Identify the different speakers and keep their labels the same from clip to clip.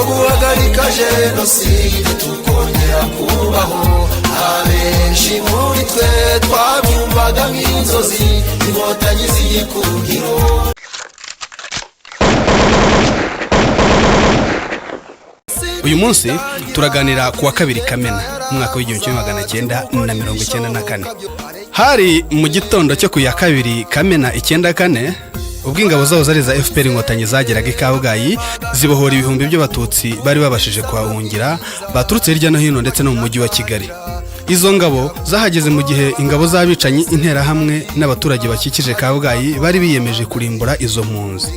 Speaker 1: Guhagarika jenoside tukongera kubaho. Abenshi muri twe twabyumvaga nk'inzozi, Inkotanyi z'igikundiro.
Speaker 2: Uyu munsi turaganira ku wa 2 Kamena umwaka w'1994. Hari mu gitondo cyo ku ya 2 Kamena 94, ubwo ingabo zabo zari za FPR Inkotanyi zageraga i Kabgayi, zibohora ibihumbi by'Abatutsi bari babashije kuhahungira baturutse hirya no hino ndetse no mu mujyi wa Kigali. Izo ngabo zahageze mu gihe ingabo z'abicanyi, Interahamwe n'abaturage bakikije Kabgayi bari biyemeje kurimbura izo mpunzi.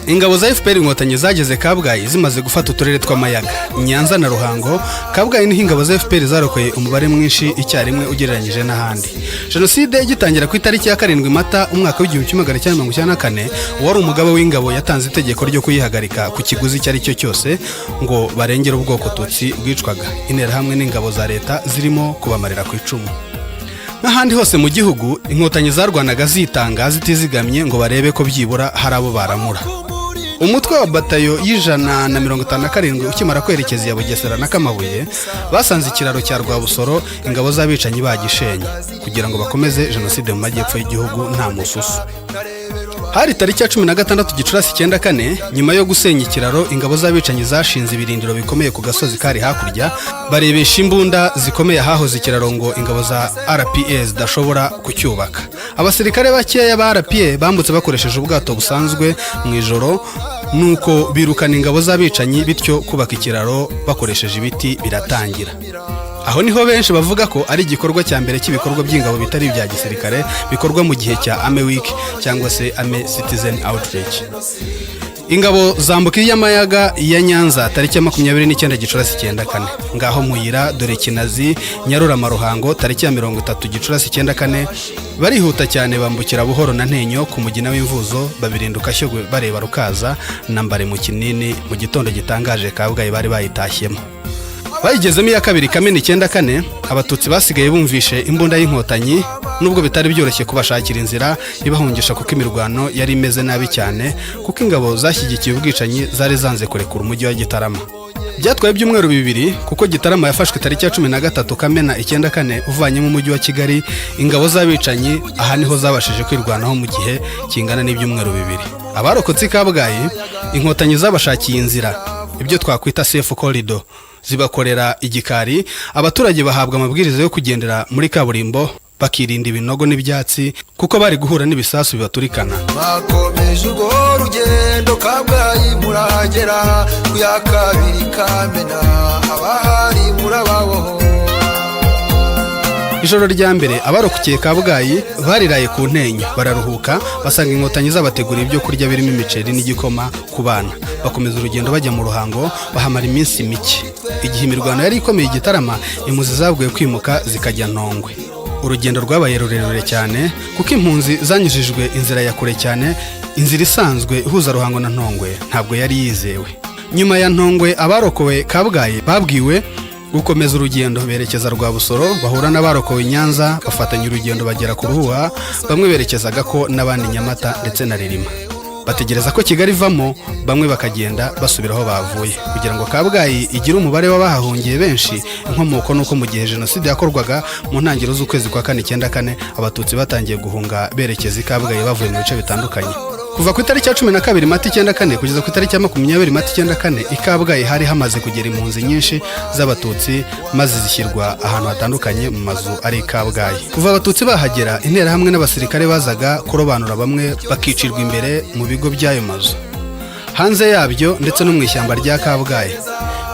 Speaker 2: Ingabo za FPR Inkotanyi zageze Kabgayi zimaze gufata uturere tw'Amayaga, Nyanza na Ruhango. Kabgayi niho ingabo za FPR zarokoye umubare mwinshi icyarimwe ugereranyije n'ahandi. Jenoside igitangira ku itariki ya 7 Mata umwaka w'1994, uwari umugaba w'ingabo yatanze itegeko ryo kuyihagarika ku kiguzi icyo ari cyo cyose ngo barengere ubwoko Tutsi bwicwaga, Interahamwe n'ingabo za leta zirimo kubamarira ku icumu. Nk'ahandi hose mu gihugu, Inkotanyi zarwanaga zitanga zitizigamye ngo barebe ko byibura hari abo baramura. Umutwe wa batayo y'157 ukimara kwerekeza iya Bugesera na Kamabuye, basanze ikiraro cya Rwabusoro ingabo z'abicanyi bagishenye kugira ngo bakomeze jenoside mu majyepfo y'igihugu nta mususu. Hari tariki ya 16 Gicurasi 94. Nyuma yo gusenya ikiraro, ingabo z'abicanyi zashinze ibirindiro bikomeye ku gasozi kari hakurya, barebesha imbunda zikomeye ahahoze ikiraro ngo ingabo za RPA zidashobora kucyubaka. Abasirikare bakeya ba RPA bambutse bakoresheje ubwato busanzwe mu ijoro, nuko birukana ingabo z'abicanyi, bityo kubaka ikiraro bakoresheje ibiti biratangira. Aho niho benshi bavuga ko ari igikorwa cya mbere cy'ibikorwa by'ingabo bitari ibya gisirikare bikorwa mu gihe cya Army Week cyangwa se Army Citizen Outreach. Ingabo zambuka iy'Amayaga ya Nyanza tariki ya 29 Gicurasi 94. Ngaho Muyira, dore Kinazi, Nyarurama, Ruhango, tariki ya 30 Gicurasi 94. Barihuta cyane bambukira Buhoro na Ntenyo ku Mugina w'Imvuzo, babirinduka Shyogwe, bareba Rukaza na Mbare mu Kinini. Mu gitondo gitangaje Kabgayi bari bayitashyemo, bayigezemo iya 2 Kamena 94. Abatutsi basigaye bumvishe imbunda y'Inkotanyi, nubwo bitari byoroshye kubashakira inzira ibahungisha kuko imirwano yari imeze nabi cyane, kuko ingabo zashyigikiye ubwicanyi zari zanze kurekura umujyi wa Gitarama. Byatwaye ibyumweru 2 kuko Gitarama yafashwe tariki ya 13 Kamena 94. Uvanyemo umujyi wa Kigali, ingabo z'abicanyi aha niho zabashije kwirwanaho mu gihe kingana n'ibyumweru 2. Abarokotse i Kabgayi, Inkotanyi zabashakiye inzira, ibyo twakwita safe corridor, zibakorera igikari. Abaturage bahabwa amabwiriza yo kugendera muri kaburimbo, bakirinda ibinogo n'ibyatsi kuko bari guhura n'ibisasu bibaturikana.
Speaker 1: Bakomeje urwo rugendo, Kabgayi murahagera ku ya 2 Kamena, abahari murababohora.
Speaker 2: Ijoro rya mbere abarokokeye Kabgayi bariraye ku Ntenyo, bararuhuka, basanga Inkotanyi zabateguriye ibyo kurya birimo imiceri n'igikoma ku bana. Bakomeza urugendo bajya mu Ruhango, bahamara iminsi mike. Igihe imirwano yari ikomeye i Gitarama, impunzi zabwiwe kwimuka zikajya Ntongwe. Urugendo rwabaye rurerure cyane kuko impunzi zanyujijwe inzira ya kure cyane. Inzira isanzwe ihuza Ruhango na Ntongwe ntabwo yari yizewe. Nyuma ya Ntongwe, abarokowe Kabgayi babwiwe gukomeza urugendo berekeza Rwabusoro, bahura n'abarokowe i Nyanza, bafatanya urugendo bagera ku Ruhuha, bamwe berekezaga ko n'abandi Nyamata ndetse na Ririma. Bategereza ko Kigali ivamo, bamwe bakagenda basubira aho bavuye kugira ngo Kabgayi igire umubare w'abahahungiye benshi. Inkomoko ni uko mu gihe jenoside yakorwaga mu ntangiriro z'ukwezi kwa kane 94, Abatutsi batangiye guhunga berekeza i Kabgayi bavuye mu bice bitandukanye. Kuva ku itariki ya 12 Mata 94 kugeza ku itariki ya 20 Mata 94, i Kabgayi hari hamaze kugera impunzi nyinshi z'Abatutsi, maze zishyirwa ahantu hatandukanye mu mazu ari i Kabgayi. Kuva Abatutsi bahagera, Interahamwe n'abasirikare bazaga kurobanura bamwe, bakicirwa imbere mu bigo by'ayo mazu, hanze yabyo ndetse no mu ishyamba rya Kabgayi.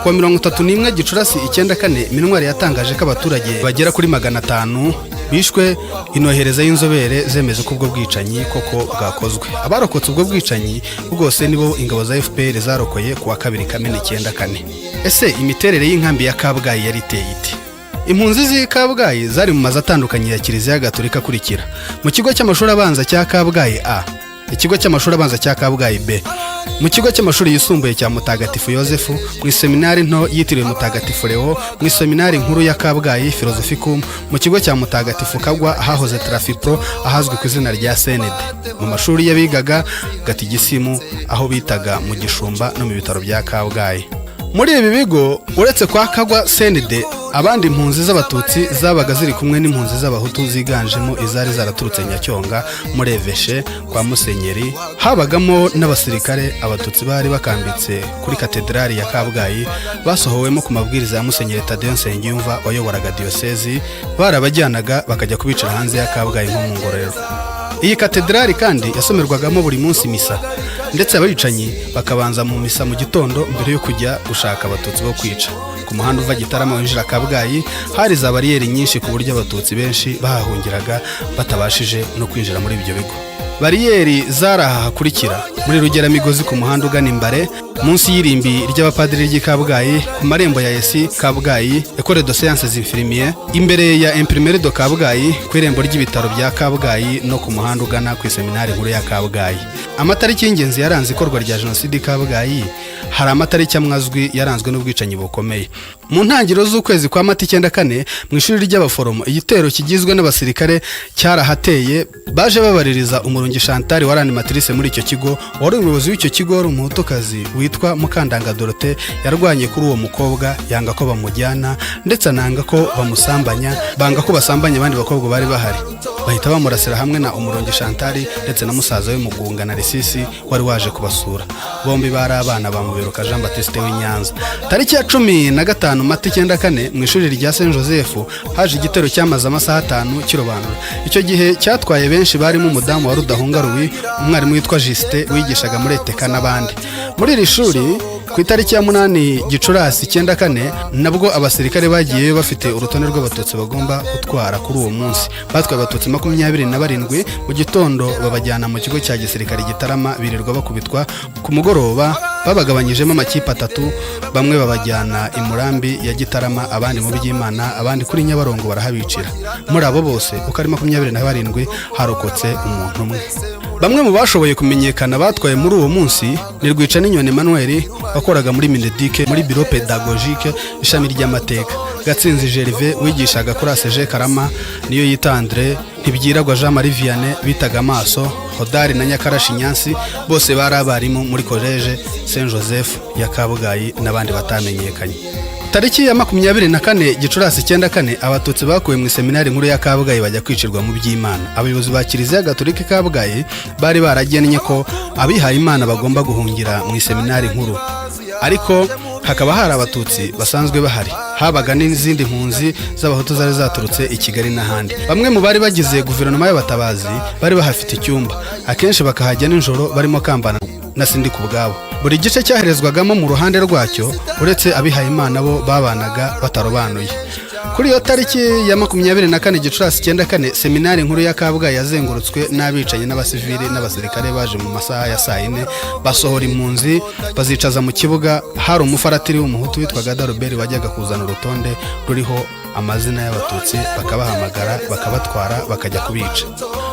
Speaker 2: Kuwa 31 Gicurasi 94, MINUAR yatangaje ko abaturage bagera kuri 500 bishwe, inohereza y'inzobere zemeza ko ubwo bwicanyi koko bwakozwe. Abarokotse ubwo bwicanyi bwose nibo ingabo za FPR zarokoye ku wa 2 Kamena 94. Ese imiterere y'inkambi ya Kabgayi yari iteye ite? Impunzi z'i Kabgayi zari mu mazu atandukanye ya Kiliziya Gatolika akurikira: mu kigo cy'amashuri abanza cya Kabgayi A, ikigo cy'amashuri abanza cya Kabgayi B, mu kigo cy'amashuri yisumbuye cya Mutagatifu Yosefu, mu iseminari nto yitiriwe Mutagatifu Leo, mu iseminari nkuru ya Kabgayi Philosophicum, mu kigo cya Mutagatifu Kagwa ahahoze Trafipro ahazwi ku izina rya Senede, mu mashuri y'abigaga gatigisimu aho bitaga mu Gishumba no mu bitaro bya Kabgayi. Muri ibi bigo, uretse kwa Kagwa CND, abandi impunzi z'Abatutsi zabaga ziri kumwe n'impunzi z'Abahutu ziganjemo izari zaraturutse Nyacyonga muri évêché kwa Musenyeri. Habagamo n'abasirikare. Abatutsi bari bakambitse kuri katedrali ya Kabgayi basohowemo ku mabwiriza ya Musenyeri Tadeyo Nsengiyumva wayoboraga diyosezi. Barabajyanaga bakajya kubicira hanze ya Kabgayi nko mu Ngororero. Iyi katedrali kandi yasomerwagamo buri munsi misa, ndetse abicanyi bakabanza mu misa mu gitondo mbere yo kujya gushaka Abatutsi bo kwica. Ku muhanda uva Gitarama winjira Kabgayi hari za bariyeri nyinshi, ku buryo Abatutsi benshi bahahungiraga batabashije no kwinjira muri ibyo bigo. Bariyeri zari aha hakurikira: muri Rugeramigozi, ku muhanda ugana Imbare, munsi y'irimbi ry'abapadiri ry'i Kabgayi, ku marembo ya ESI Kabgayi, École de Sciences Infirmières, imbere ya Imprimerie de Kabgayi, ku irembo ry'ibitaro bya Kabgayi no ku muhanda ugana ku iseminari nkuru ya Kabgayi. Amatariki y'ingenzi yaranze ikorwa rya jenoside i Kabgayi. Hari amatariki amwe azwi yaranzwe n'ubwicanyi bukomeye. Mu ntangiriro z'ukwezi kwa Mata 94, mu ishuri ry'abaforomo igitero kigizwe n'abasirikare cyarahateye. Baje babaririza Umurungi Chantal wari animatrice muri icyo kigo. Wari umuyobozi w'icyo kigo wari Umuhutukazi witwa Mukandanga Dorothée. Yarwanye kuri uwo mukobwa, yanga ko bamujyana, ndetse ananga ko bamusambanya, banga ko basambanya abandi bakobwa bari bahari. Bahita bamurasira hamwe na Umurungi Chantal ndetse na musaza we Mugunga na Risisi wari waje kubasura. Bombi bari abana ba Muberuka Jean Baptiste w'i Nyanza. Tariki ya 15 Mata 94, mu ishuri rya Saint Joseph haje igitero cyamaze amasaha 5 kirobanura. Icyo gihe cyatwaye benshi barimo umudamu wa Rudahunga Louis, umwarimu witwa Justin wigishaga muri ETEKA n'abandi. Muri iri shuri, ku itariki ya 8 Gicurasi 94, nabwo abasirikare bagiyeyo bafite urutonde rw'Abatutsi bagomba gutwara kuri uwo munsi. Batwaye Abatutsi 27 mu gitondo, babajyana mu kigo cya gisirikare Gitarama, birirwa bakubitwa. Ku mugoroba babagabanyijemo amakipe atatu: bamwe babajyana i Murambi ya Gitarama, abandi mu Byimana, abandi kuri Nyabarongo, barahabicira. Muri abo bose uko ari 27 harokotse umuntu umwe. Bamwe mu bashoboye kumenyekana batwaye muri uwo munsi ni Rwica n'inyoni Emmanuel wakoraga muri MINEDUC muri bureau pédagogique, ishami ry'amateka, Gatsinzi Gervais wigishaga kuri ACG Karama, niyo yita Andre, Ntibyiragwa Jean Marie Vianney bitaga Amaso, Hodari na Nyakarashi Nyansi, bose bari abarimu muri Collège Saint Joseph ya Kabgayi, n'abandi batamenyekanye. Tariki ya 24 Gicurasi 94, Abatutsi bakuwe mu iseminari nkuru ya Kabgayi bajya kwicirwa mu Byimana. Abayobozi ba Kiliziya Gatolika i Kabgayi bari baragennye ko abihaye Imana bagomba guhungira mu iseminari nkuru, ariko hakaba hari Abatutsi basanzwe bahari, habaga n'izindi mpunzi z'Abahutu zari zaturutse i Kigali n'ahandi. Bamwe mu bari bagize guverinoma y'abatabazi bari bahafite icyumba, akenshi bakahajya nijoro, barimo Kambana na Sindi ku bwabo. Buri gice cyaherezwagamo mu ruhande rwacyo, uretse abihayimana bo babanaga batarobanuye. Kuri iyo tariki ya 24 Gicurasi 94, seminari nkuru ya Kabgayi yazengurutswe n'abicanyi n'abasivili n'abasirikare. Baje mu masaha ya saa 4, basohora impunzi bazicaza mu kibuga. Hari umufaratiri w'Umuhutu witwaga Daruberi wajyaga kuzana urutonde ruriho amazina y'Abatutsi, bakabahamagara, bakabatwara, bakajya kubica.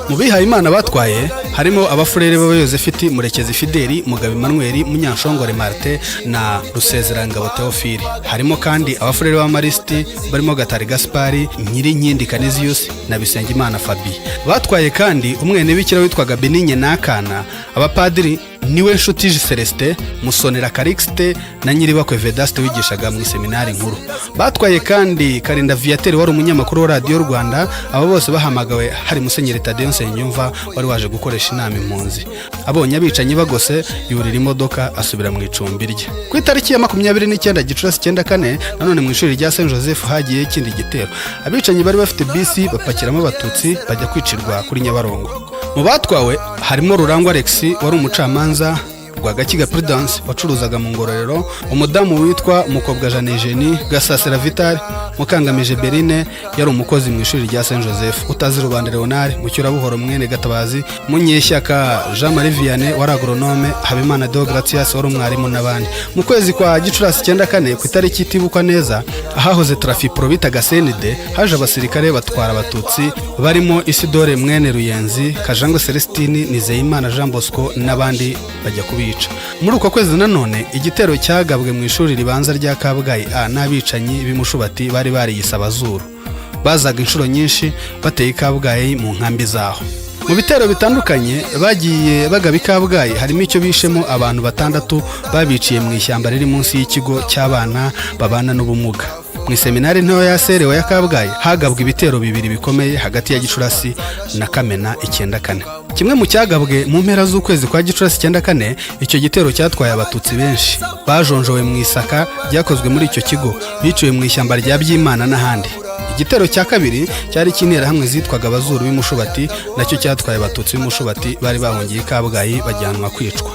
Speaker 2: Mu bihaye Imana batwaye harimo abafurere b'Abayozefiti Murekezi Fideli, Mugabo Emmanuel, Munyanshongore Martin na Rusezerangabo Theophile. Harimo kandi abafurere b'Abamarisiti barimo Gatari Gaspari, Nyirinkindi Canisius na Bisengimana Fabi. Batwaye kandi umwenebikira witwaga Benigne Nakana, abapadiri niwe Nshuti Celestin, Musonera Calixte na Nyiribakwe Vedaste wigishaga mu iseminari nkuru. Batwaye kandi Karinda Viateur wari umunyamakuru wa Radiyo Rwanda. Abo bose bahamagawe hari Musenyeri Tadeyo Nsengiyumva wari waje gukoresha inama impunzi. Abonye abicanyi bagose, yurira imodoka asubira mu icumbi rye. Ku itariki ya 29 Gicurasi 94, nanone mu ishuri rya Saint Joseph hagiye ikindi gitero. Abicanyi bari bafite bisi, bapakiramo Abatutsi bajya kwicirwa kuri Nyabarongo. Mu batwawe harimo Rurangwa Alex wari umucamanza, Rwagakiga Prudence wacuruzaga mu Ngororero, umudamu witwa Mukobwa Jeanne Eugenie, Gasasira Vital, Mukangamije Berine yari umukozi mu ishuri rya Saint Joseph, Utazi Rubanda Leonard, Mucyurabuhoro mwene Gatabazi, Munyeshyaka Jean Marie Vianney wari agronome, Habimana Deogratias wari umwarimu n'abandi. Mu kwezi kwa Gicurasi 94, ku itariki itibukwa neza, ahahoze Trafipro bitaga CND haje abasirikare batwara Abatutsi barimo Isidore mwene Ruyenzi, Kajangwe Celestine, Nizeyimana Jean Bosco n'abandi, bajya kubica. Muri uko kwezi nanone igitero cyagabwe mu ishuri ribanza rya Kabgayi A n'abicanyi b'imushubati bari bariyise Abazuru. Bazaga inshuro nyinshi bateye i Kabgayi mu nkambi zaho. Mu bitero bitandukanye bagiye bagaba i Kabgayi, harimo icyo bishemo abantu batandatu babiciye mu ishyamba riri munsi y'ikigo cy'abana babana n'ubumuga. Mu iseminari ntoya ya Serewa ya Kabgayi hagabwe ibitero bibiri bikomeye hagati ya Gicurasi na Kamena 94. Kimwe mu cyagabwe mu mpera z'ukwezi kwa Gicurasi 94, icyo gitero cyatwaye Abatutsi benshi bajonjowe mu isaka ryakozwe muri icyo kigo, biciwe mu ishyamba rya Byimana n'ahandi. Igitero cya kabiri cyari cy'Interahamwe zitwaga Abazuru b'Imushubati, nacyo cyatwaye Abatutsi b'Imushubati bari bahungiye i Kabgayi bajyanwa kwicwa.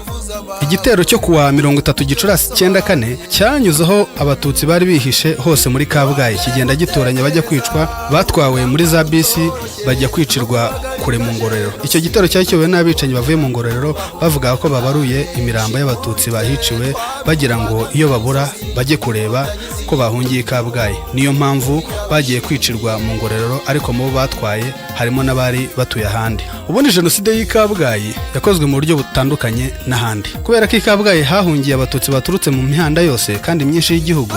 Speaker 2: Igitero cyo kuwa 30 Gicurasi 94 cyanyuzeho Abatutsi bari bihishe hose muri Kabgayi, kigenda gitoranya bajya kwicwa. Batwawe muri za bisi bajya kwicirwa kure mu Ngororero. Icyo gitero cyari kiyobowe n'abicanyi bavuye mu Ngororero, bavugaga ko babaruye imirambo y'Abatutsi bahiciwe, bagira ngo iyo babura bajye kureba ko bahungiye i Kabgayi, niyo mpamvu bagiye kwicirwa mu Ngororero. Ariko mu bo batwaye harimo n'abari batuye ahandi. Ubundi jenoside y'i Kabgayi yakozwe mu buryo butandukanye n'ahandi. Kubera ko i Kabgayi hahungiye Abatutsi baturutse mu mihanda yose kandi myinshi y'igihugu,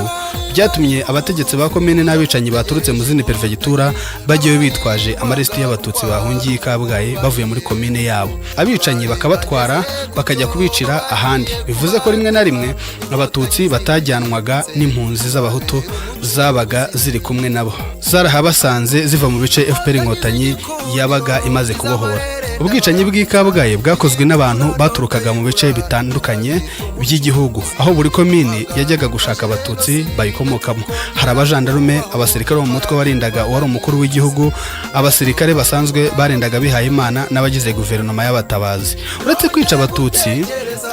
Speaker 2: byatumye abategetsi ba komine n'abicanyi baturutse mu zindi perefegitura bajyayo bitwaje amalisiti y'Abatutsi bahungiye i Kabgayi bavuye muri komine yabo, abicanyi bakabatwara bakajya kubicira ahandi. Bivuze ko rimwe na rimwe Abatutsi batajyanwaga n'impunzi z'Abahutu zabaga ziri kumwe nabo, zarahabasanze ziva mu bice FPR Inkotanyi yabaga imaze kubohora. Ubwicanyi bw'i Kabgayi bwakozwe n'abantu baturukaga mu bice bitandukanye by'igihugu, aho buri komini yajyaga gushaka Abatutsi bayikomokamo. Hari abajandarume, abasirikare bo mu mutwe warindaga uwari umukuru w'igihugu, abasirikare basanzwe barindaga abihayimana n'abagize guverinoma y'abatabazi. Uretse kwica Abatutsi,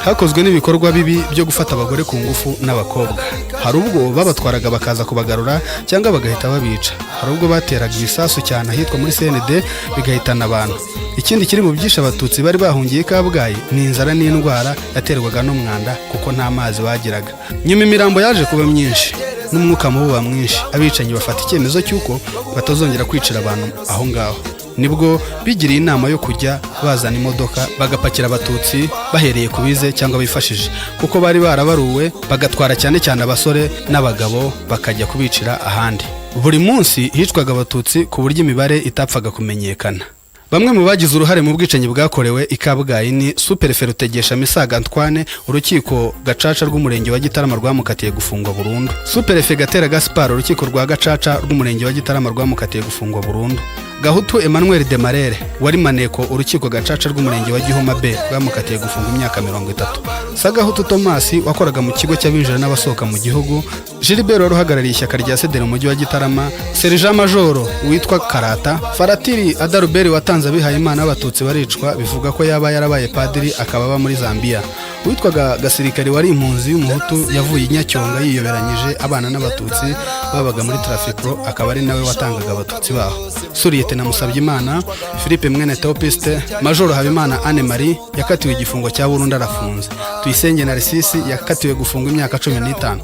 Speaker 2: hakozwe n'ibikorwa bibi byo gufata abagore ku ngufu n'abakobwa. Hari ubwo babatwaraga bakaza kubagarura cyangwa bagahita babica. Hari ubwo bateraga ibisasu cyane ahitwa muri CND, bigahitana abantu. Ikindi kiri mu byishe Abatutsi bari bahungiye i Kabgayi ni inzara n'indwara yaterwaga n'umwanda, kuko nta mazi bagiraga. Nyuma imirambo yaje kuba myinshi n'umwuka mubi uba mwinshi, abicanyi bafata icyemezo cy'uko batazongera kwicira abantu aho ngaho. Nibwo bigiriye inama yo kujya bazana imodoka bagapakira Abatutsi bahereye ku bize cyangwa bifashije, kuko bari barabaruwe, bagatwara cyane cyane abasore n'abagabo bakajya kubicira ahandi. Buri munsi hicwaga Abatutsi ku buryo imibare itapfaga kumenyekana. Bamwe mu bagize uruhare mu bwicanyi bwakorewe i Kabgayi ni Superefe Rutegesha Misaga Antoine, urukiko Gacaca rw'umurenge wa Gitarama rwamukatiye gufungwa burundu. Superefe Gatera Gaspard, urukiko rwa Gacaca rw'umurenge wa Gitarama rwamukatiye gufungwa burundu. Gahutu Emmanuel Demarere wari maneko, urukiko Gacaca rw'umurenge wa Gihoma B rwamukatiye gufungwa imyaka 30. Sagahutu Thomas wakoraga mu kigo cy'abinjira n'abasohoka mu gihugu, Gilbert wari uhagarariye ishyaka rya Sederi mu mujyi wa Gitarama, Sergent Majoro witwa Karata, Faratiri Adalbert watanze abihayimana b'Abatutsi baricwa, bivuga ko yaba yarabaye padiri akaba aba muri Zambia, witwaga Gasirikari wari impunzi y'Umuhutu yavuye i Nyacyonga yiyoberanyije abana n'Abatutsi babaga muri Trafipro, akaba ari nawe watangaga Abatutsi baho, Suriyete na Musabyimana Philippe mwene Theopiste, Majoro Habimana Anne Marie yakatiwe igifungo cya burundu arafunze, Tuyisenge Narcisse yakatiwe gufungwa imyaka 15,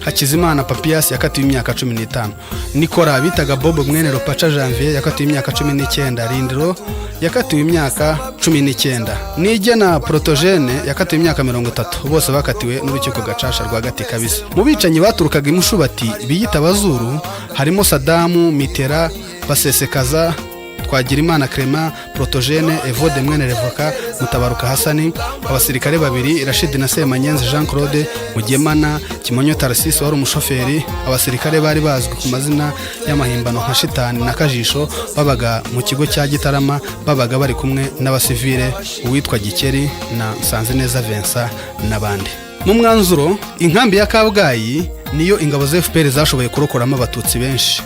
Speaker 2: Hakizimana Papias yakatiwe imyaka 15, Nikora bitaga Bob mwene Ropaca Janvier yakatiwe imyaka 19, Rindiro yakatiwe imyaka 19, Nigena Protogene yakatiwe imyaka 30. Bose bakatiwe n'urukiko Gacaca rwa Gati Kabisi. Mu bicanyi baturukaga imushubati biyita Abazuru harimo Sadamu Mitera, Basesekaza, Twagirimana Clement, Protogene, Evode mwene Revoka, Mutabaruka Hasani, abasirikare babiri Rashid na Semanyenzi Jean Claude, Mugemana, Kimonyo Tarasisi wari umushoferi, abasirikare bari bazwi ku mazina y'amahimbano nka Shitani na Kajisho babaga mu kigo cya Gitarama, babaga bari kumwe n'abasivile uwitwa Gikeri na Nsanzineza Vincent n'abandi. Mu mwanzuro, inkambi ya Kabgayi niyo ingabo za FPR zashoboye kurokoramo Abatutsi benshi.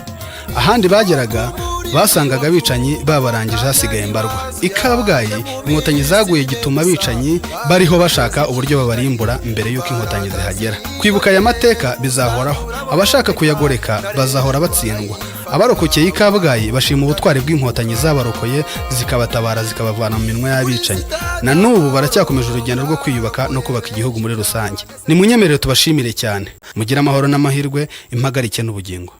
Speaker 2: Ahandi bageraga basangaga abicanyi babarangije, hasigaye mbarwa. I Kabgayi Inkotanyi zaguye gituma abicanyi bariho bashaka uburyo babarimbura mbere y'uko Inkotanyi zihagera. Kwibuka aya mateka bizahoraho, abashaka kuyagoreka bazahora batsindwa. Abarokokeye i Kabgayi bashima ubutwari bw'Inkotanyi zabarokoye, zikabatabara, zikabavana mu minwa y'abicanyi. Na n'ubu baracyakomeje urugendo rwo kwiyubaka no kubaka igihugu muri rusange. Nimunyemerere tubashimire cyane. Mugire amahoro n'amahirwe, impagarike n'ubugingo.